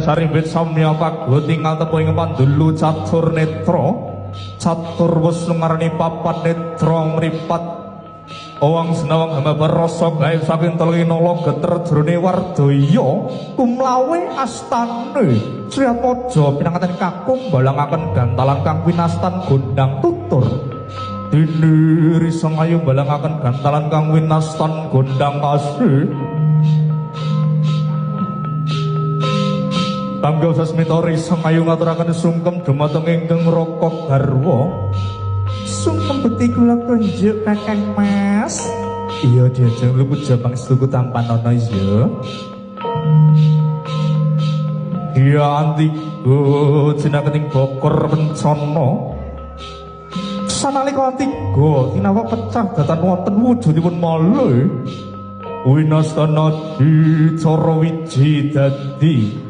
Sarimbit samya pago tinggal tepo ing pandulu catur netra catur wesnu ngarani papat netra mripat owang senawang hamabar rasa gaib saking telina geter jrone wardaya kumlawe astane Sri Atmaja pinanganten kakung balangaken gantalan kang winastan gondang tutur dene risengayu balangaken gantalan kang winastan gondang kasih. Tanggal sasmita risengayu ngaturaken sungkem dumateng ingkang raka garwa. Sungkem bekti kula kunjuk Kakang Mas. Iya diajeng lupuja pangstuku tampanana ya. Iya antiga jinakening bokor kencana. Sanalika antiga tinawa pecah datan wonten wujudipun male. Winastana dicara wiji dadi.